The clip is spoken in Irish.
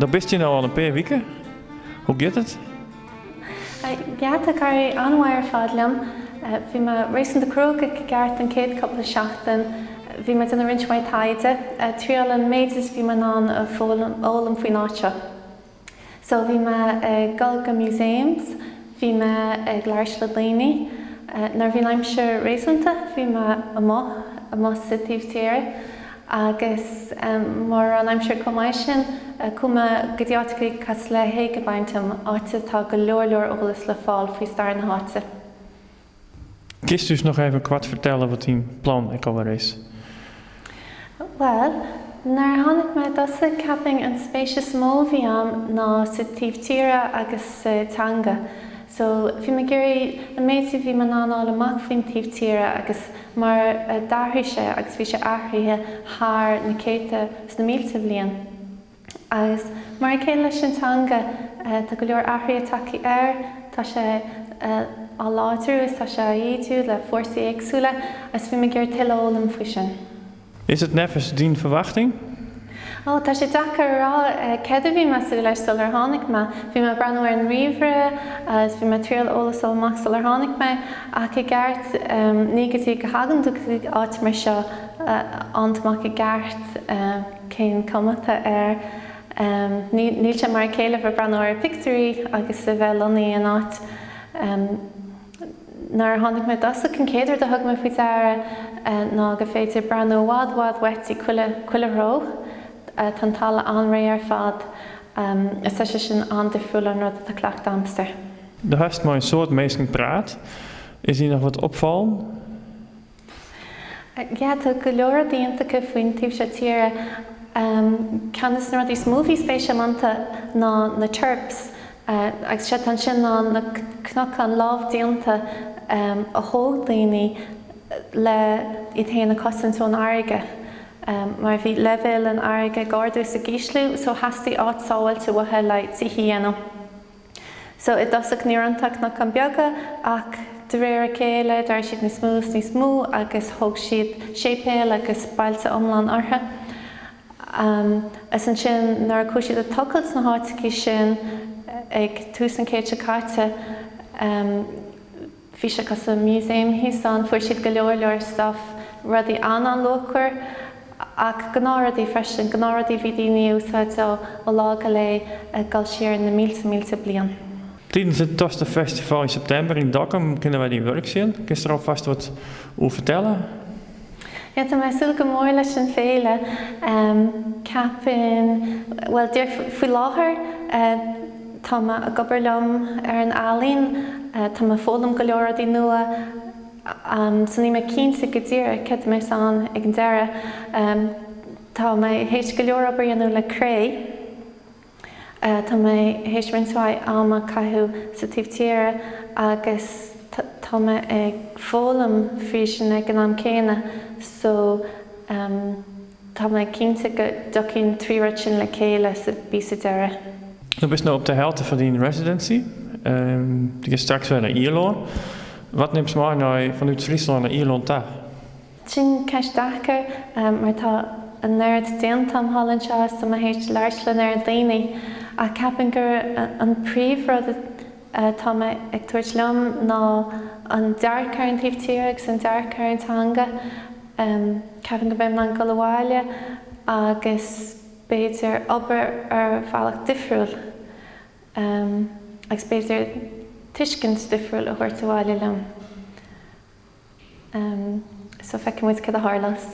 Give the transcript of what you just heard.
Do bist hjir no al in pear wike. Hoe giet it? Yeah, tá ag éirí an-mhaith ar fad liom. Bhí mé réasúnta cruógach i gceart an chéad cúpla seachtain. Bhí mé ag déanamh roinnt mhaith taighde, ag triail an méid is bhí mé in ann a fhoghlaim faoin áit seo. So bhí mé ag dul go museums, bhí mé ag labhairt le daoine. Nuair a bhí an aimsir réasúnta bhí mé amuigh, amuigh sa taobh tíre agus mura raibh an aimsir chomh maith sin chuaigh mé go dtí áiteachaí cosúil le Hegebeintum, áit atá go leor leor eolas le fáil faoi stair na háite. Kinst ús noch even koart fertelle wat dyn plan ek alwer is? Bhuel, nuair a tháinig mé i dtosach, ceapaim an spéis is mó a bhí a'm ná sa taobh tíre agus sa teanga. So, bhí mé ag iarraidh an méid a bhí mé in ann fháil amach faoin taobh tíre agus mar a d'athraigh sé agus bhí sé athraithe thar na céadta is na mílte bhliain. Agus mar a chéile leis an teanga, tá go leor athruithe tagtha air, tá sé á láidriú is tá sé á ídiú le fórsaí éagsúla agus bhí mé ag iarraidh tuilleadh a fhoghlaim faoi sin. Is it neffens dyn ferwachting? Ó, tá sé deacair a rá céard a bhí mé ag súil leis sular tháinig mé. Bhí mé ag breathnú ar an ríomhaire agus bhí mé ag triail eolas a fháil amach sular tháinig mé ach i gceart ní go dtí go thagann tú go dtí áit mar seo a fhaigheann tú amach i gceart. cén cuma atá air. Níl sé mar a chéile bheith ag breathnú ar pictiúirí agus a bheith lonnaithe in áit. Nuair a tháinig mé i dtosach, an chéad rud a thug mé faoi deara ná gur féidir breathnú i bhfad, bhfad uait i chuile, chuile threo. Tá an talamh an-réidh ar fad is tá sé sin an-difriúil ón rud atá cleachta a'msa. Do hast mei in soad minsken praat. Is dy noch wat opfallen? Yeah, tá go leor rudaí iontacha faoin taobh seo tíre. Ceann de na rudaí is mó a bhí spéis agam iontu ná na terps agus sé atá ansin ná na cnocáin lámhdéanta a thóg daoine le iad féin a chosaint ón fharraige mar bhí leibhéal an fharraige ag ardú is ag ísliú so theastaigh áit sábháilte uathu le tithe a dhéanamh. So, i dtosach ní raibh iontu ach cnocáin beaga ach de réir a chéile d'éirigh siad níos mó is níos mó agus thóg siad séipéil agus bailte iomlán orthu. Is ansin nuair a chuaigh siad ag tochailt sna háiteachaí sin ag tús an chéid seo caite, Bhí sé cosúil le museum thíos ann, fuair siad go leor leor stuff, rudaí an-an-luachmhar ach gnáthrudaí freisin, gnáthrudaí a bhí daoine a úsáid ó lá go lá ag dul siar na mílte mílte bliain. Tidens it Toster Festival yn septimber yn Dokkum kinne wy dyn wurk sjen. Kinst der alfêst wat oer fertelle? Yeah, tá mé ag súil go mór leis an féile. Ceapaim, bhuel, faoi láthair tá mé ag obair liom ar an ealaín, tá mé ag foghlaim go leor rudaí nua, so níl mé cinnte go díreach céard a bheas ann ag an deireadh. Tá mé théis go leor obair a dhéanamh le cré. Tá mé théis roinnt mhaith ama a chaitheamh sa taobh tíre agus tá mé ag foghlaim freisin ag an am céanna so tá mé cinnte go dtiocfaidh an trí rud sin le chéile sa bpíosa deiridh. Do bist no op de helte fan dyn residency. Do giest straks wer nei Ierlân. Wat nimst mei nei fanút Fryslân nei Ierlân ta? Sin ceist deacair mar tá an oiread déanta a'm thall anseo is tá mé théis labhairt le an oiread daoine ach ceapaim gur an príomhrud atá mé ag tabhairt liom ná an dearcadh ar an taobh tíre agus an dearcadh ar an teanga. Ceapaim go mbeidh mé in ann dul abhaile agus b'fhéidir obair ar bhealach difriúil agus b'fhéidir tuiscint difriúil a thabhairt abhaile liom. So feicfidh muid cad a tharlós.